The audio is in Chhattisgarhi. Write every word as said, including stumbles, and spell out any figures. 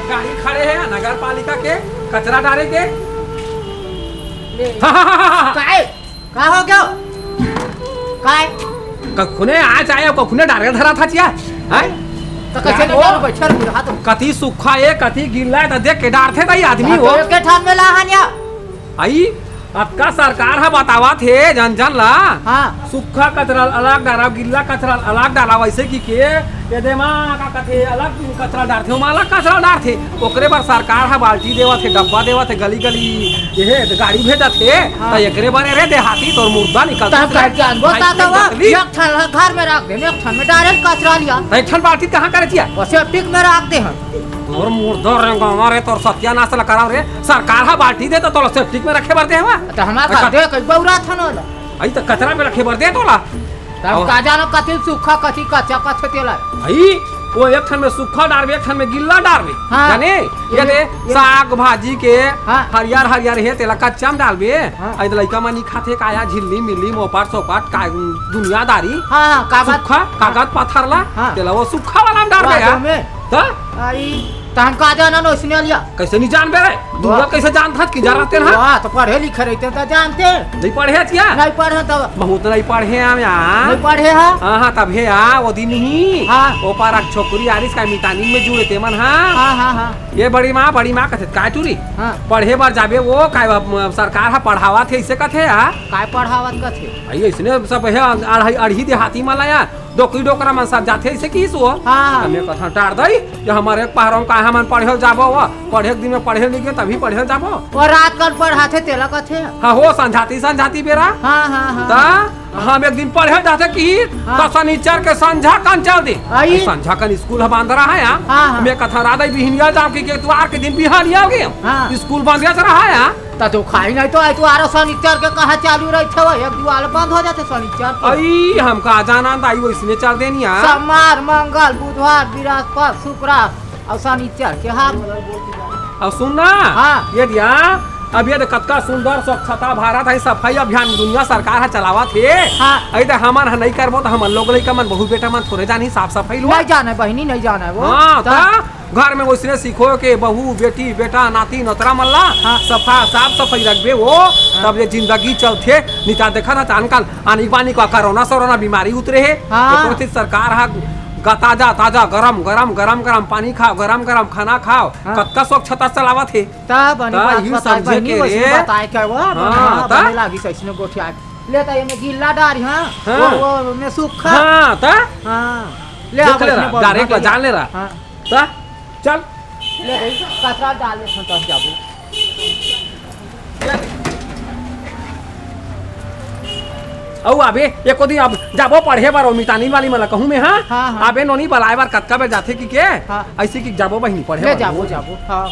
गाड़ी खड़े हे नगर पालिका के कचरा डारे के। ले। काय? का हो गया? काय? कखुने आ जाए, कखुने डारे धरा था चिया। हैं? तो कैसे क्या नहीं हो? डालू, बैठल बुढ़ा तो। कति सूखा हे, कति गिल्ला हे, त देख के डारथे त ई आदमी हाँ, हो। तो एके ठान में ला हन या। आई, अतका सरकार ह बतावत हे जन जन ला। हाँ। सूखा कचरा अलग डारव, गिल्ला कचरा अलग डारव, वैसे कि के, ये दे मा का कथे, अलग कचरा डारथे, ओमा अलग कचरा डारथे। ओकरे बर सरकार ह बाल्टी देवत हे, डब्बा देवत हे, गली गली ये हे, गाड़ी भेजत हे। हाँ। त एकरे बर रे देहाती तोर मुर्दा निकलत तब हे। का जानबो भाई ता के तो वो, नकली। एक ठन ल घर में राख दे, एक ठन में डारे कचरा लिया। त एक ठन बाल्टी कहाँ करे चिया? वो सेप्टिक में राख दे हम। तोर मुर्दा रे गंवा रे, तोर सत्यानाश ल कराव रे। सरकार ह बाल्टी दे त तोला सेप्टिक में रखे बर दे हवा। त हमार घर दे कई बौरा थन ओला। आई त कचरा में रखे बर दे तोला। तब अहो। का जानो कथी सूखा, कथी कच्चा, कथी तेला। आई, वो एक ठन में सूखा डारबे, एक ठन में गिल्ला डारबे। हाँ। जाने? ये ये दे, ये साग भाजी के हाँ। हरियर हरियर हे, तेला कच्चा में डालबे। हाँ। आई त लइका मन ही खाथे, काया झिल्ली मिल्ली, मोपाट सोपाट, का दुनियादारी। हाँ, हाँ, कागज। सूखा, कागज पत्थर ला, हाँ। तेला वो सूखा वाला में डारबे वाह, यार। में। त? आई, त हम का जाना न ओइसने लिया। कैसे नहीं जानबे रे? दूरा वाह। कैसे जानत हस कि जा रहते ना? वाह, त पढ़े लिखे रहते त जानते। नहीं पढ़े हस क्या? नहीं पढ़े तब। बहुत नहीं पढ़े हम यार। नहीं पढ़े हा? हाँ, हाँ, तब हे यार, वो दिन ही। हाँ। वो पारा छोकरी आरिस का मितानी में जुड़े ते मन, हाँ। हाँ, हाँ, हाँ। ये बड़ी माँ, बड़ी माँ कथे, "काय टूरी?" हाँ। पढ़े बर जाबे वो, काय बा, म, सरकार हा पढ़ावत हे, इसे कथे यार। काय पढ़ावत कथे? आई, इसने सब हे, अड़ही, अड़ही देहाती मन ला यार। डोकरी डोकरा मन सब जाथे, अइसे किहिस वो। हाँ। हमें कथा टार दई, ये हमर एक पहरम का हमन पढ़े ल जाबो वो, पढ़े के दिन में पढ़े ल नहीं गए, तभी पढ़े ल जाबो। वो रात कन पढ़ाथे, तेला कथे। हाँ हो, संझाती, संझाती बेरा। हाँ, हाँ, हाँ। त हम एक दिन पढ़े ल जाथे किहिस, हाँ। त शनिचर के संझा कन चल दे। आई। संझा कन स्कूल ह बंद रहा है, हाँ। हाँ, हाँ। मैं कथा रात आई बिहनिया जाओ कि के एतवार के दिन बिहान आओगे। हाँ। स्कूल बंद रहा है, हाँ। त तो खाई नहीं तो आई तो आरो शनिचर के कहाँ चालू रहिथे वो, एक दीवाल बंद हो जाथे शनिचर के। अई, हमका जाना दाई वइसने चल देनी आ। सोमवार, मंगल, बुधवार, बृहस्पति, शुक्र अउ शनिचर के हाल। अउ सुन ना, हाँ। ये दिया, अब ये दे कतका सुंदर स्वच्छता भारत है, सफाई अभियान दुनिया सरकार ह चलावत हे। हाँ। अई त हमन ह नहीं करबो त हमन लोग लइका मन, बहू बेटा मन थोरे जानी साफ सफाई लो। नहीं जाने बहिनी, नहीं जाने वो। हाँ, त? त घर में वइसने सिखो के बहू, बेटी, बेटा, नाती, नतरा मन ला हाँ। सफा, साफ सफाई रखबे वो, हाँ। तब ले जिंदगी चलथे। निता देखा था आजकल आनी बानी का कोरोना सोरोना बीमारी उतरे हे। हाँ। एको ठी सरकार हा ग-, ताजा, ताजा, गरम, गरम, गरम, गरम पानी खाओ, गरम, गरम खाना खाओ। हाँ। कतका स्वच्छता चलावत हे। तब बनी त बात इही बताए, समझे बहिनी के वइसने रे। बताए के वो, हाँ, हाँ, त? बने लागी सइसने गोठिया। ले त एमे गिल्ला डारी, हाँ। हाँ। वो, वो में सूखा। हाँ, त? हाँ। ले देख आ, ले वइसने रहा, बोल, direct हाँ, ला जान ले रहा। हाँ। त चल। ले भाई, कचरा डाल दे, तब जाबो। अउ अबे, एको दिन अब जाबो पढ़े बर, ओ मितानी वाली मन ला कहूँ मैं, हाँ? हाँ, हाँ। अबे नोनी बलाए बर कतका बेर जाथे कि के? हाँ। अइसे कि जाबो बहिनी पढ़े ले बर। जाबो, जाबो, हाँ।